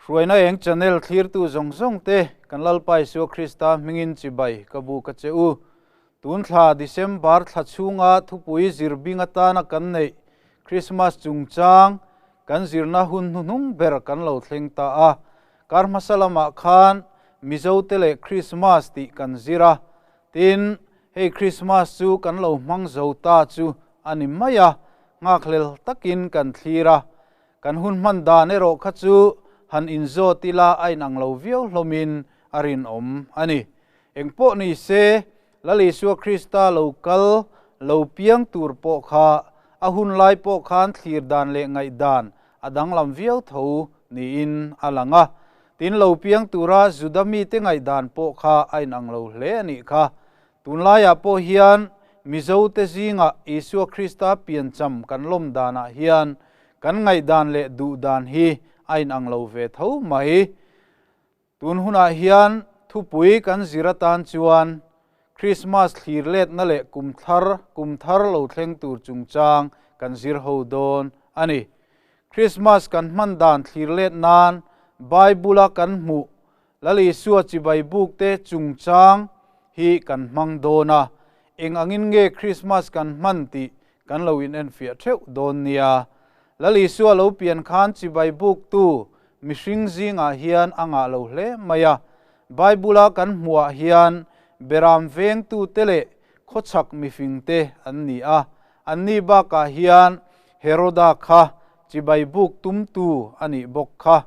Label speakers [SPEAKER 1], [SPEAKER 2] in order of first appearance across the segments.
[SPEAKER 1] Hruaina eng channel thlirtu zawng zawng te kan Lalpa Isua Krista hmingin chibai ka bu ka che u. Tun thla December thla chhunga thupui zir bing atana kan neih Christmas chungchang kan zirna hun hnuhnung ber kan lo thleng ta a. Kar hmasa lamah khan Mizote leh Christmas tih kan zir a. Tin, hei Christmas chu kan lo hmang zo ta chu a ni mai a, nghakhlel takin kan thlir a. Kan hun hman dan erawh kha chu han inzawt ila a inang lo viau hlawmin a rinawm a ni. Engpawh ni se, Lal Isua Krista lo kal lo piang tur pawh kha a hun lai pawh khan thlir dan leh ngaihdan a danglam viau tho niin a lang a. Tin, lo piang tura Juda mite ngaihdan pawh kha a inang lo hle a nih kha. Tunlaiah pawh hian Mizote zingah Isua Krista piancham kan lawm danah hian kan ngaihdan leh duhdan hi a inang lo ve tho mai. Tun hunah hian thupui kan zir atan chuan Krismas thlir letna leh kum thar kum thar lo thleng tur chungchang kan zir ho dawn a ni. Krismas kan hman dan thlir let nan Bible-a kan hmuh Lal Isua chibai bukte chungchang hi kan hmang dawn a, eng angin nge Krismas kan hman tih kan lo inenfiah theuh dawn nia. Lal Isua lo pian khan chibai buktu mihring zingah hian a ngah lo hle mai a. Bible-a kan hmuhah hian beram vengtute leh khawchhak mifingte an ni a. Anni bakah hian Heroda kha chibai buk tumtu a nih bawk kha.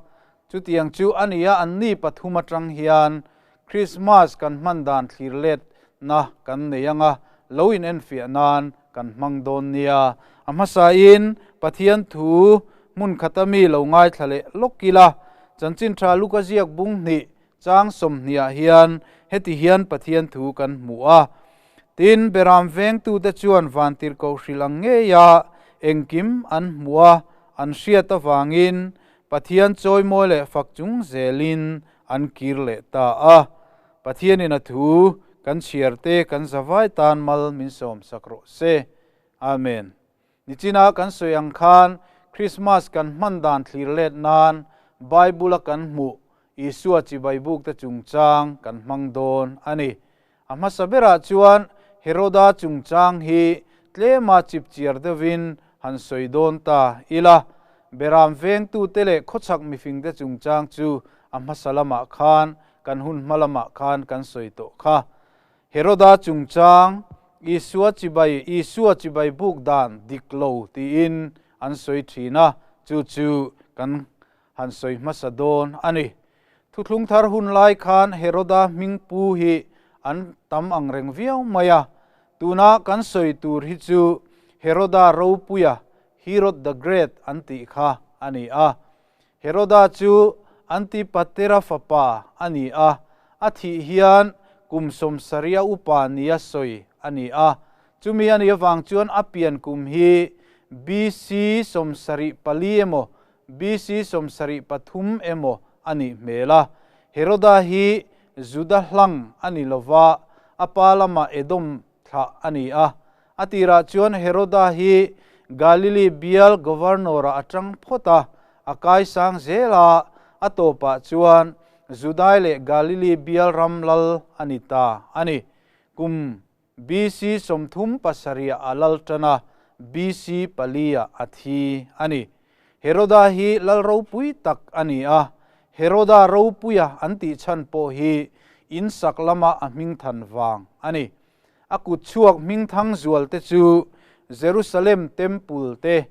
[SPEAKER 1] Chutiang chu a nia anni pathum atang hian Krismas kan hman dan thlir letna kan nei anga lo inenfiah nan kan hmang dawn nia. A hmasain Pathian thu hmun khata mi lo ngaithla leh lawk ila, Chanchin Tha Luka ziak bung hnih chang sawmhniah hian heti hian Pathian thu kan hmu a, Tin, Beram vengtute chuan vantirhkoh hrilh ang ngeia engkim an hmu a, an hriat avangin Pathian chawimawi leh fak chung zelin an kir leh ta a. Pathianin a thu kan chhiarte kan zavai tan mal min sawmsak rawh se. Amen. Nichina kan sawi ang khan Krismas kan hman dan thlir let nan Bible-a kan hmuh Isua chibai bukte chungchang kan hmang dawn a ni. A hmasa berah chuan Heroda chungchang hi tlema chipchiar deuhin han sawi dawn ta ila. Beram vengtute leh khawchhak mifingte chungchang chu a hmasa lamah khan kan hun hma lamah khan kan sawi tawh kha. Heroda chungchang, Isua chibai, Isua chibai buk dan dik lo tiin an sawi thin a, chu chu kan han sawi hmasa dawn a ni. Thuthlung thar hun lai khan Heroda hming pu hi an tam ang reng viau mai a, tuna kan sawi tur hi chu Heroda ropuia, Herod the Great an tih kha a ni a. Heroda chu Antipatera fapa a ni a, a thih hian kum sawmsarih a upa nia sawi a ni a. Chumi a nih avang chuan a pian kum hi BC 74 emaw BC 73 emaw a nih hmel a. Heroda hi Juda hlang a ni lova, a pa lamah Edom thlah a ni a. A tirah chuan Heroda hi Galili bial governor-ah a tang phawt a, a kaisang zel a, a tawpah chuan Judai leh Galili bial ram lal a ni ta a ni. Kum BC 37 a lal tan a, BC pali-ah a thi a ni. Heroda hi lal ropui tak a ni a, Heroda ropuia an tih chhan pawh hi in sak lama a hmingthan vang a ni. A kut chhuak hmingthang zual te chu Jerusalem Temple te,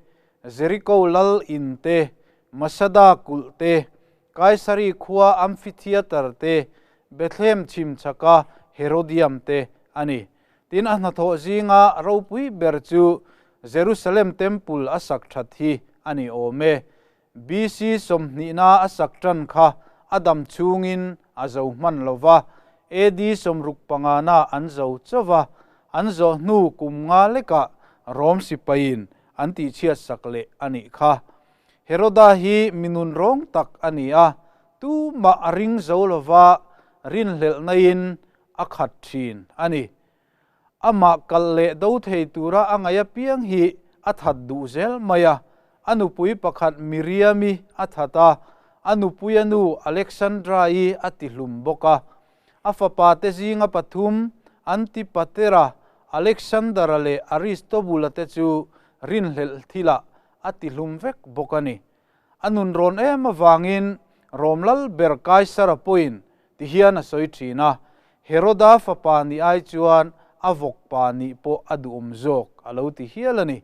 [SPEAKER 1] Jericho lal in te, Masada kulh te, Kaisari khua amphitheatre te, Bethlehem chhimchhaka Herodium te a ni. Tin, a hnathawh zinga ropui ber chu Jerusalem Temple a sak that hi a ni awm e. BC sawmhnihna a sak tan kha a dam chhungin a zo hman lo va, AD 65na an zo chauh va, an zawh hnu kum nga lekah Rom sipaiin an tihchhiat sak leh a nih kha. Heroda hi mi nun rawng tak a ni a, tumah a ring zo lo va, rinhlelhnain a khat thin a ni. Amah kalh leh do thei tura a ngaih apiang hi a that duh zel mai a, a nupui pakhat Miriami a that a, A nupuia nu Alexandra-i a tihlum bawk a. A fapate zinga pathum, Antipatera, Alexander-a leh Aristobula te chu rinhlelh thilah a tihlum vek bawk a ni. A nun rawn em avangin Rom lal ber Kaisara pawhin ti hian a sawi thin a, Heroda fapa nih ai chuan a vawkpa nih pawh a duhawm zawk a lo ti hial a ni.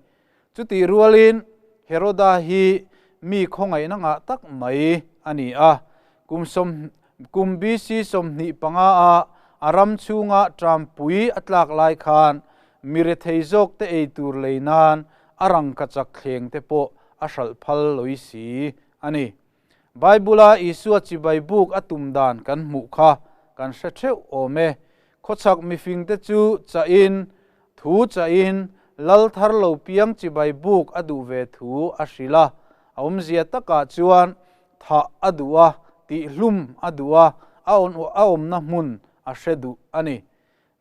[SPEAKER 1] Chutih rualin Heroda hi mi khawngaihna ngah tak mai a ni a, kum sawm kum BC 25 a a ram chhunga ṭampui a tlak lai khan mi rethei zawkte ei tur lei nan a rangkachak thleng te pawh a hralh phal lawih si a ni. Bible-a Isua chibai buk a tum dan kan hmuh kha kan hre theuh awm e. Khawchhak mifingte chu chahin, thu chahin, lal thar lo piang chibai buk a duh ve thu a hrilh a. A awmzia takah chuan thah a duh a, tihhlum a duh a, a awmna hmun a hre duh a ni.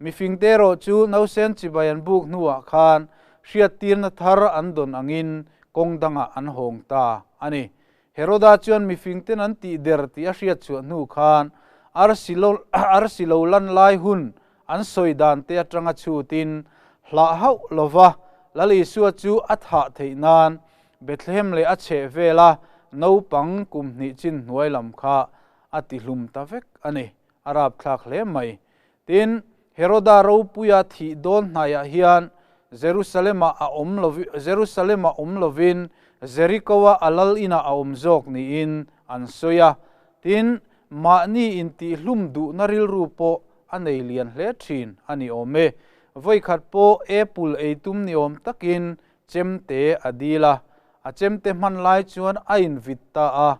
[SPEAKER 1] Mifingte erawh chu nausen chibai an buk hnuah khan hriattirna thar an dawn angin kawng dangah an hawng ta a ni. Heroda chuan mifingten an tih der tih a hriat chhuah hnu khan arsi lo lan lai hun an sawi dan te atanga chhutin hlah hauh lova Lal Isua chu a thah theih nan Bethlehem leh a chheh vela naupang kum hnih chin hnuai lam kha a tihlum ta vek a ni. A rapthlak hle mai. Tin, Heroda ropuia thih dawn hnaiah hian Jerusalem-ah a awm lo, Jerusalem-ah awm lovin Jeriko-a a lal inah a awm zawk niin an sawi a. Tin, mahni intihhlum duhna rilru pawh a nei lian hle thin a ni awm e. Vawikhat pawh apple ei tum ni awm takin chemte a dil a, a chemte hman lai chuan a invit ta a,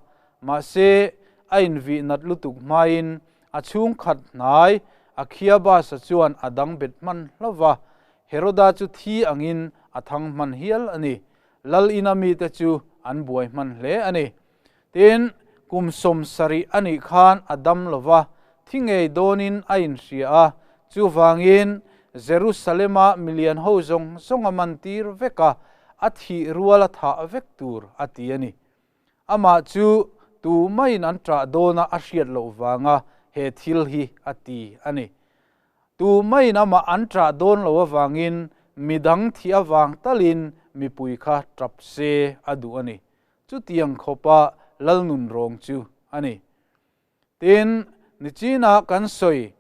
[SPEAKER 1] mahse a invih nat lutuk hmain A chhungkhat hnai Akhiabasa chuan a dang bet hman hlauh va, Heroda chu thi angin a thang hman hial a ni. Lal ina mite chu an buai hman hle a ni. Tin, kum 70 a nih khan a dam lo va, thi ngei dawnin a inhria a, chuvangin Jerusalema milian ho zawng zawng a mantir vek a, a thih rual a thah vek tur a ti a ni. Amah chu tu maiin an ṭah dawna a hriat loh vanga he thil hi a ti a ni. Tu maiin amah an ṭah dawn lo avangin midang thih avang talin mipui kha ṭap se a duh a ni. Chutiang khawpa Lalnun rawng chu a ni. Tin, nichinah kan sawi,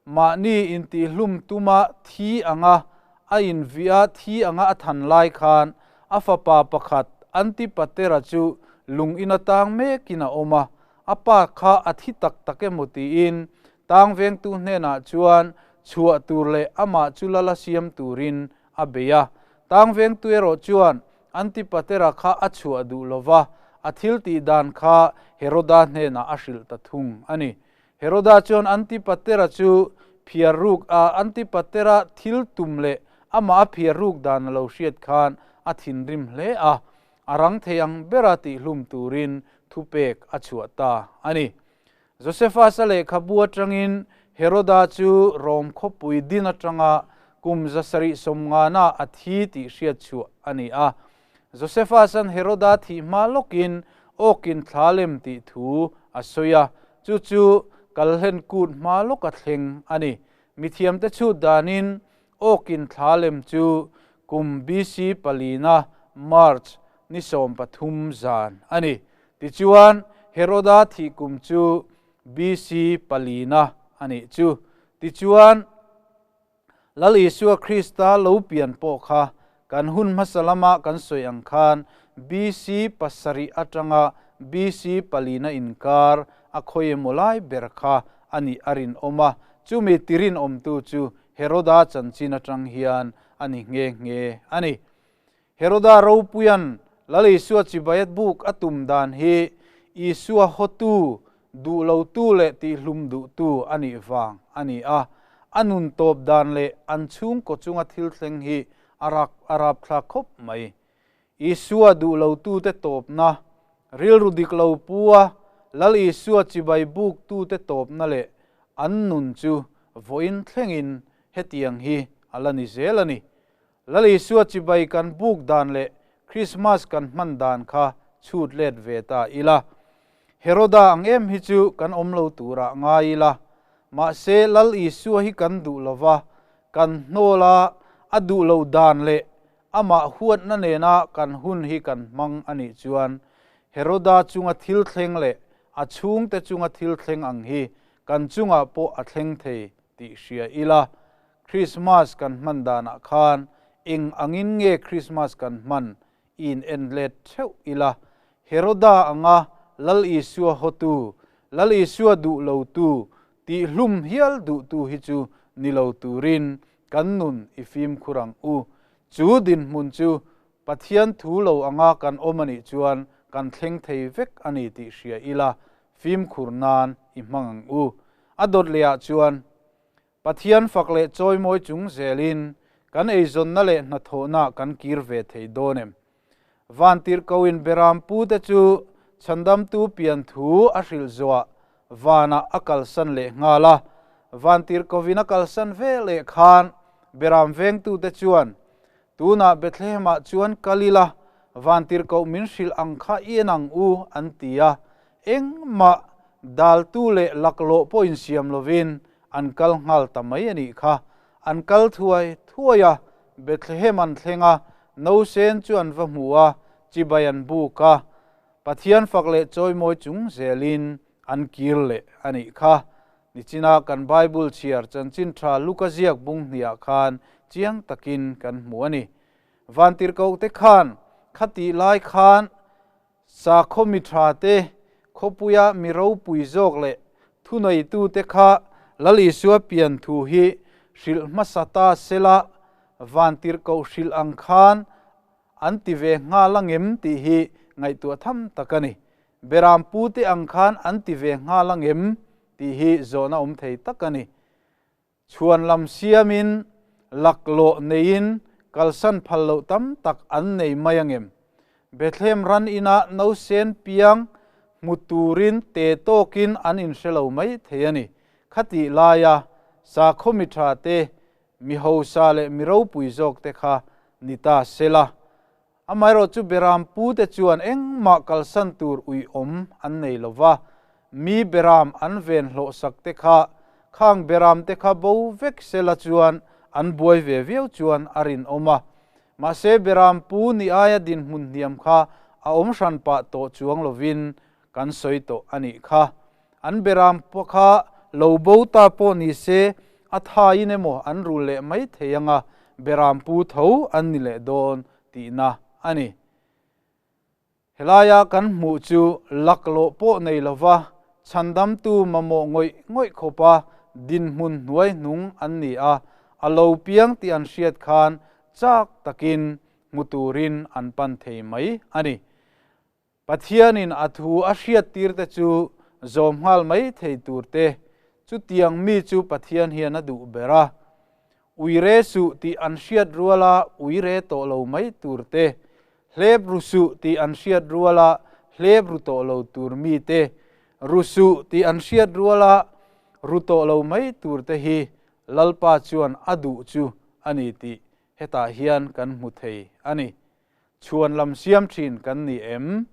[SPEAKER 1] mahni intihlum tuma thi anga a invih a, thi anga a than lai khan a fapa pakhat Antipatera chu lung ina tang mekin a awm a, a pa kha a thi tak tak emaw tiin tang vengtu hnenah chuan chhuah tur leh amah chu lala siam turin a bei a. Tang vengtu erawh chuan Antipatera kha a chhuah duh lo va, a thil tih dan kha Heroda hnenah a hrilh ta thung a ni. Heroda chuan Antipatera chu phiar ruk a, Antipatera thil tum leh amah a phiar ruk dan a lo hriat khan a thinrim hle a, a rang thei ang bera tihhlum turin thupek a chhuah ta a ni. Josephus-a lehkhabu atangin Heroda chu Rom khawpui din atanga kum 750 a thi tih hriat chhuah a ni a. Josephus-a'n Heroda thih hma lawkin awkin thla lem tih thu a sawi a, chu chu kalhlen kut hma lawka thleng a ni. Mithiamte chhut danin awkin thla lem chu kum BC palina March ni 13 zan a ni. Tichuan, Heroda thih kum chu BC palina a nih chu. Tichuan, Lal Isua Krista lo pian pawh kha kan hun hmasa lama kan sawi ang khan BC 7 atanga BC palina inkar a khawi emaw lai ber kha a nih a rinawm a, chumi tirinawmtu chu Heroda chanchin atang hian a ni nghe nghe a ni. Heroda ropuian Lal Isua chibai buk a tum dan hi Isua hotu duh lotu leh tihlum duhtu a nih vang a ni a, a nun tawp dan leh an chhungkaw chunga thil thleng hi a rak a rapthlak khawp mai. Isua duh lotute tawpna, rilru dik lo pu a Lal Isua chibai buktute tawpna leh an nun chu vawiin thlengin hetiang hi a la ni zel a ni. Lal Isua chibai kan buk dan leh Krismas kan hman dan kha chhut let ve ta ila. Heroda ang em hi chu kan awm lo turah ngai ila, mahse Lal Isua hi kan duh lova, kan hnawl a, a duh lo dan leh amah huatna nena kan hun hi kan hmang a nih chuan Heroda chunga thil thleng leh a chhungte chunga thil thleng ang hi kan chungah pawh a thleng thei tih hria ila. Krismas kan hman danah khan eng angin nge Krismas kan hman i in en let theuh ila. Heroda anga Lal Isua hawtu, Lal Isua duh lotu, tihhlum hial duhtu hi chu ni lo turin kan nun i fimkhur ang u. Chu dinhmun chu Pathian thu lo anga kan awm a nih chuan kan thleng thei vek a ni tih hria ila, fimkhur nan i hmang ang u. A dawt lehah chuan Pathian fak leh chawimawi chung zelin kan eizawnna leh hnathawhna kan kir ve thei dawn em? Vantirhkoin Beram pute chu chhandamtu pian thu a hrilh zuah vanah a kalsan leh nghal a. Vantirhkovin a kalsan ve leh khan Beram vengtute chuan, Tunah Bethlehemah chuan kal ila, vantirhkoh min hrilh ang kha i en ang u, an ti a. Engmah daltu leh laklawh pawh insiam lovin an kal nghal ta mai a nih kha. An kal thuai thuai a, Bethlehem an thleng a, Nosen chu an va hmu a, chibai an buk a, Pathian fak leh chawimawi chung zelin an kir leh a nih kha. Nichina kan Bible chhiar chanchin tha Luka ziak bung hniah khan chiang takin kan hmu a ni. Vantirhkohte khan khatih lai khan Sakhaw mi tha te, khawpuia mi ropui zawk leh thuneitute kha Lal Isua pian thu hi hrilh hmasa ta sela, vantirhkoh hrilh ang khan an ti ve nghal angem tih hi ngaihtuah tham tak a ni. Beram pute ang khan an ti ve nghal angem tih hi zawhna awm thei tak a ni. Chhuan lam siamin, laklawh neiin kalsan phal loh tam tak an nei mai angem? Bethlehem ran inah nausen piang hmu turin te tawkin an inhre lo mai thei a ni. Khatih laia sakhaw mi tha te, mi hausa leh mi ropui zawk te kha ni ta sela. Amaherawhchu Beram pute chuan engmah kalsan tur uiawm an nei lo va, mi Beram an ven hlawhsak te kha, khang Beram te kha bo vek sela chuan an buai ve viau chuan a rinawm a. Mahse Beram pu ni aia dinhmun hniam kha a awm hran pah tawh chuang lovin kan sawi tawh a nih kha. An Beram kha lo bo ta pawh ni se a thaiin emaw an rul leh mai thei anga Beram pu tho an ni leh dawn tihna a ni. Helaia kan hmuh chu laklawh pawh nei lova chhandamtu mamawh ngawih ngawih khawpa dinhmun hnuai hnung an ni a, a lo piang tih an hriat khan chak takin hmu turin an pan thei mai a ni. Pathianin a thu a hriattirte chu zawm nghal mai thei turte, chutiang mi chu Pathian hian a duh ber a. Uire suh tih an hriat ruala uire tawh lo mai turte, hlep ru suh tih an hriat ruala hlep ru tawh lo tur mite, ru suh tih an hriat ruala ru tawh lo mai turte hi Lalpa chuan a duh chu a ni tih hetah hian kan hmu thei a ni. Chhuan lam siam thin kan ni em?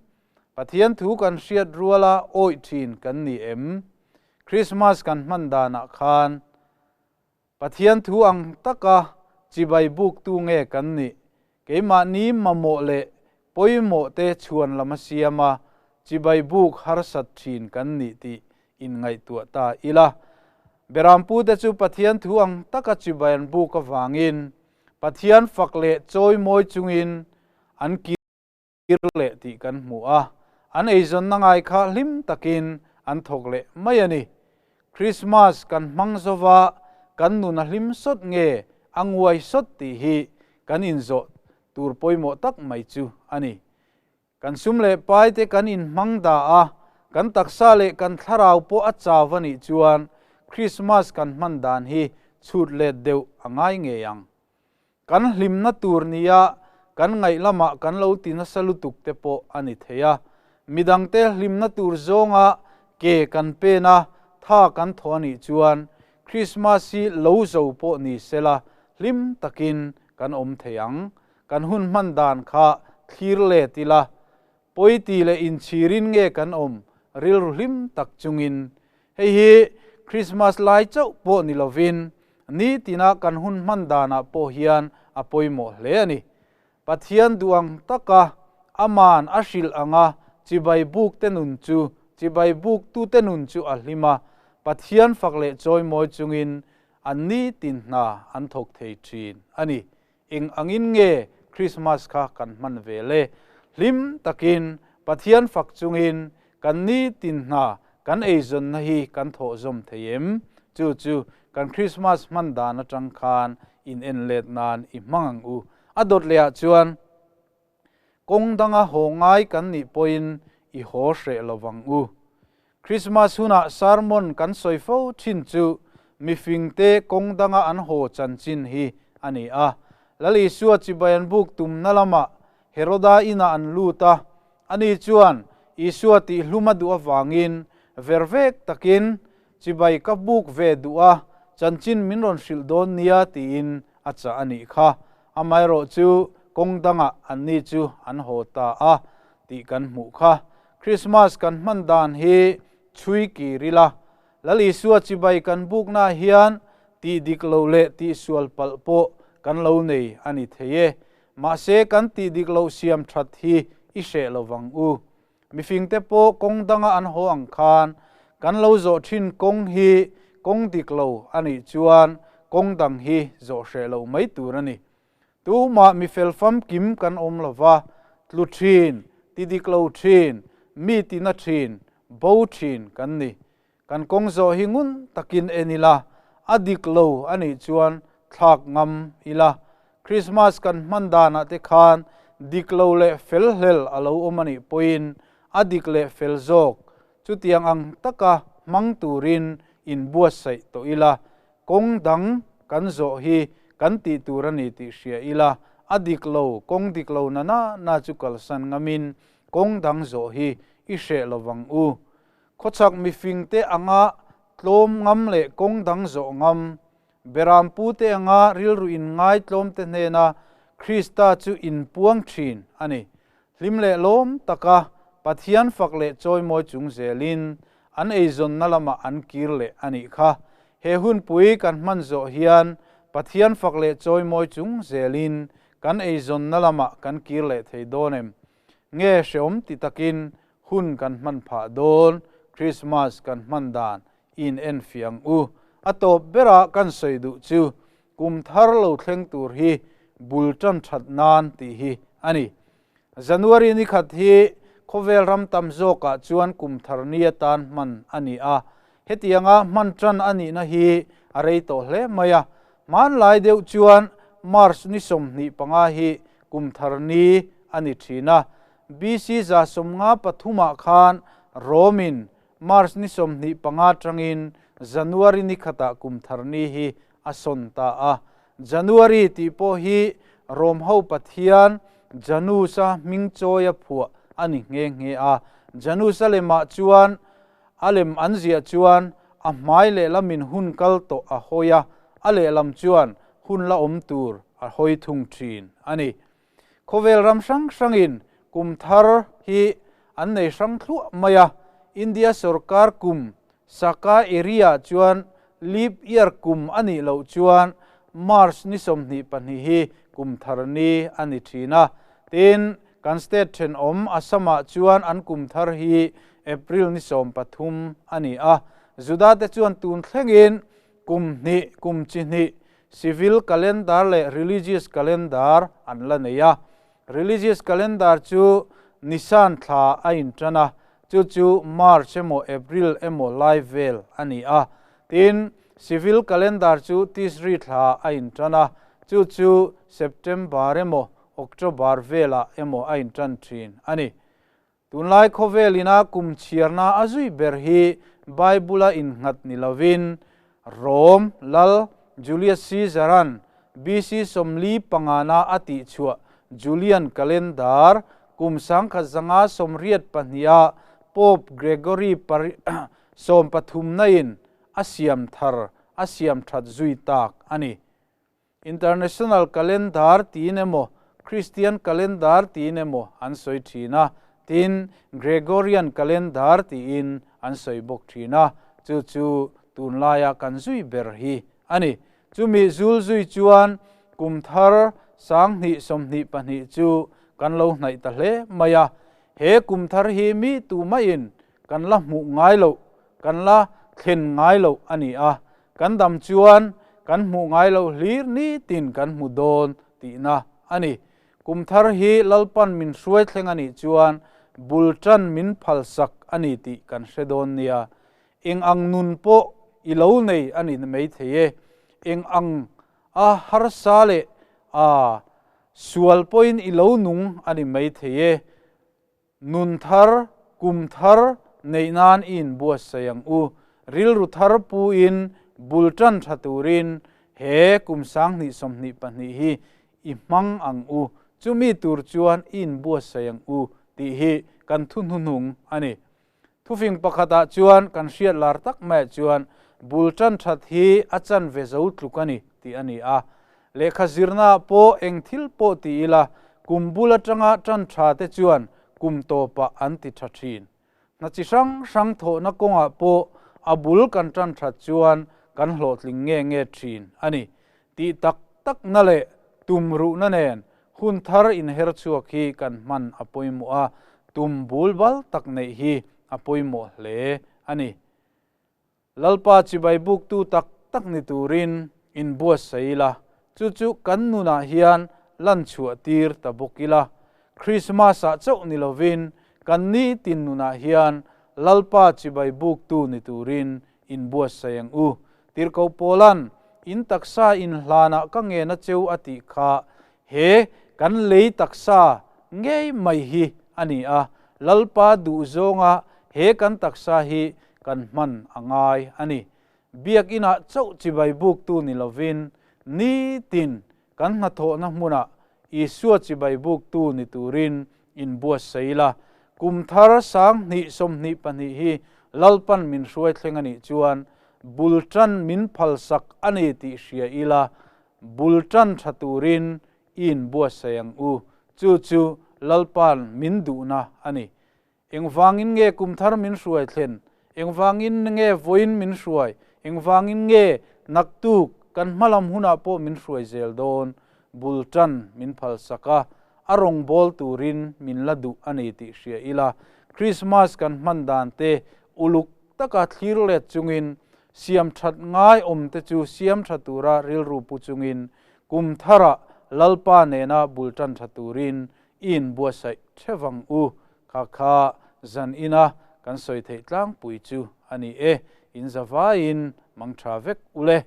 [SPEAKER 1] Pathian thu kan hriat ruala awih thin kan ni em? Krismas kan hman danah khan Pathian thu ang taka chibai buktu nge kan nih? Keimahni mamawh leh pawimawh te chhuan lam a siam a, chibai buk harsat thin kan nih tih inngaihtuah ta ila. Berampute chu Pathian thu ang taka chibai an buk avangin Pathian fak leh chawimawi chungin an kir leh tih kan hmu a, an eizawnna ngai kha hlim takin an thawk leh mai a ni. Krismas kan hmang zova kan nun a hlim sawt nge a nguai sawt tih hi kan inzawh tur pawimawh tak mai chu a ni. Kan sum leh pai te kan inhmang dah a, kan taksa leh kan thlarau pawh a chau a nih chuan Krismas kan hman dan hi chhut let deuh a ngai ngei ang. Kan hlimna tur nia kan ngaih lamah kan lo ti nasa lutuk te pawh a ni thei a. Midangte hlimna tur zawnga ke kan pen a, tha kan thaw a nih chuan Krismas hi lo zo pawh ni sela hlim takin kan awm thei ang. Kan hun hman dan kha thlir let ila, pawiti leh inchhirin nge kan awm, Rilru hlim tak chungin. Hei hi Krismas lai chauh pawh ni lovin nitina kan hun hman danah pawh hian a pawimawh hle a ni. Pathian duh ang taka Aman a hrilh anga chibai bukte nun chu chibai buktute nun chu a hlim a, Pathian fak leh chawimawi chungin an nitin hna an thawk thei thin a ni. Eng angin nge Krismas kha kan hman ve le? Hlim takin, Pathian fak chungin kan nitin hna kan eizawnna hi kan thawhzawm thei em? Chu chu kan Krismas hman dan atang khan in en let nan i hmang ang u. A dawt lehah chuan kawng danga haw ngai kan nih pawhin i haw hreh lo vang u. Krismas hunah sermon kan sawi fo thin chu mifingte kawng danga an haw chanchin hi a ni a. Lal Isua chibai an buk tumna lamah Heroda inah an lut a, ani chuan Isua tihhlum a duh avangin vervek takin chibai ka buk ve duh a, chanchin min rawn hrilh dawn nia tiin a chah a nih kha. Amaherawhchu kawng dangah anni chu an haw ta a tih kan hmuh kha. Krismas kan hman dan hi chhui kir ila, Lal Isua chibai kan buknaah hian tih dik loh leh tih sual palh pawh kan lo nei a ni thei e. Mahse kan tih dik loh siam that hi i hreh lo vang u. Mifingte pawh kawng danga an haw ang khan kan lo zawh thin kawng hi kawng dik lo a nih chuan kawng dang hi zawh hreh loh mai tur a ni. Tumah mifel famkim kan awm lo va, tlu thin, ti dik lo thin, mi ti na thin, bo thin kan ni. Kan kawng zawh hi ngun takin en ila, a dik lo a nih chuan thlak ngam ila. Krismas kan hman danah te khan dik lo leh fel hlel a lo awm a nih pawhin a dik leh fel zawk chutiang ang taka hmang turin inbuatsaih tawh ila. Kawng dang kan zawh hi kan tih tur a ni tih hria ila, a dik lo, kawng dik lo na na na chu kalsan ngamin kawng dang zawh hi i hreh lo vang u. Khawchhak mifingte anga tlawm ngam leh kawng dang zawh ngam, Berampute anga rilru inngai tlawmte hnena Krista chu inpuang thin a ni. Hlim leh lawm taka Pathian fak leh chawimawi chung zelin an eizawnna lamah an kir leh a nih kha. He hunpui kan hman zawh hian Pathian fak leh chawimawi chung zelin kan eizawnna lamah kan kir leh thei dawn em? Nge hreawm ti takin hun kan hman phah dawn? Krismas kan hman dan in en fiang u. A tawp berah kan sawi duh chu kum thar lo thleng tur hi bul tan that nan tih hi a ni. January ni khat hi khawvel ram tam zawkah chuan kum thar ni atan hman a ni a. Hetianga hman tan a nihna hi a rei tawh hle mai a. Hmanlai deuh chuan March ni 25 hi kum thar ni a ni thin a. BC 153 khan Rome-in March ni 25 atangin January ni khatah kum thar ni hi a sawn ta a. January tih pawh hi Rom ho pathian Janus-a hming chawi a phuah a ni nghe nghe a. Janus a lemah chuan a lem an ziah chuan a hmai lehlamin hun kal tawh a hawi a, a lehlam chuan hun la awm tur a hawi thung thin a ni. Khawvel ram hrang hrangin kum thar hi an nei hrang thluah mai a, India sorkar kum Saka area chuan leap year kum a nih loh chuan March ni 22 hi kum thar ni a ni thin a. Tin, kan state thenawm Assam-ah chuan an kum thar hi April ni 13 a ni a. Juda te chuan tun thlengin kum hnih, kum chi hnih Civil calendar leh religious calendar an la nei a. Religious calendar chu Nisan thla a intan a, chu chu March emaw April emaw lai vel a ni a. Tin, civil calendar chu Tisri thla a intan a, chu chu September emaw October velah emaw a intan thin a ni. Tunlai khawvel ina kum chhiarna a zui ber hi Bible-a innghat ni lovin Rome lal Julius Caesar-a'n BC 45 na a tihchhuah Julian Calendar kum 1982 Pope Gregory 13 na-in a siam thar a siam that zui tak a ni. International Calendar tiin emaw, Christian Calendar tiin emaw an sawi thin a. Tin, Gregorian Calendar tiin an sawi bawk thin a, chu chu tunlaia kan zui ber hi a ni. Chumi zul zui chuan kum thar 2022 chu kan lo hnaih ta hle mai a. He kum thar hi mi tumaiin kan la hmuh ngai loh, kan la thlen ngai loh a ni a. Kan dam chuan kan hmuh ngai loh hlir nitin kan hmu dawn tihna a ni. Kum thar hi Lalpan min hruai thleng a nih chuan bul tan min phalsak a ni tih kan hre dawn nia. Eng ang nun pawh i lo nei a ni maithei e. Eng ang a harsa leh a sual pawhin i lo nung a ni maithei e. Nun thar, kum thar neih nan i inbuatsaih ang u. Rilru thar puin bul tan tha turin he kum 2022 hi i hmang ang u. Chumi tur chuan i inbuatsaih ang u tih hi kan thu hnuhnung a ni. Thufing pakhatah chuan kan hriat lar tak maiah chuan bul tan that hi a chanve zo tluk a ni tih a ni a. Lehkha zirnaah pawh eng thil pawh ti ila kum bul atanga tan tha te chuan kum tawpah an ti tha thin. Hna chi hrang hrang thawhna kawngah pawh a bul kan tan that chuan kan hlawhtling nge nge thin a ni. Tih tak takna leh tum ruhna nen hun thar inher chhuak hi kan hman a pawimawh a, tum bul bal tak neih hi a pawimawh hle a ni. Lalpa chibai buktu tak tak ni turin inbuatsaih ila, chu chu kan nunah hian lan chhuah tir ta bawk ila. Krismas-ah chauh ni lovin kan nitin nunah hian Lalpa chibai buktu ni turin inbuatsaih ang u. Tirhkoh Paula'n, In taksa inhlanah ka ngena cheu a tih kha he kan lei taksa ngei mai hi a ni a, Lalpa duhzawnga he kan taksa hi kan hman a ngai a ni. Biakinah chauh chibai buktu ni lovin nitin kan hnathawhna hmunah Isua chibai buktu ni turin inbuatsaih ila. Kum thar 2022 hi Lalpan min hruai thleng a nih chuan bul tan min phalsak a ni tih hria ila, bul tan tha turin i inbuatsaih ang u. Chu chu Lalpan min duhna a ni. Engvangin nge kum thar min hruai thlen? Engvangin nge vawiin min hruai? Engvangin nge naktuk kan hmalam hunah pawh min hruai zel dawn? Bul tan min phalsak a, a rawngbâwl turin min la duh a ni tih hria ila, Krismas kan hman dan te uluk taka thlir let chungin, siam that ngai awm te chu siam tha tura rilru pu chungin, kum tharah Lalpa nena bul tan tha turin i inbuatsaih thevang u. Kha kha zan ina kan sawi theih tlangpui chu a ni e. In zavaiin mang tha vek ule.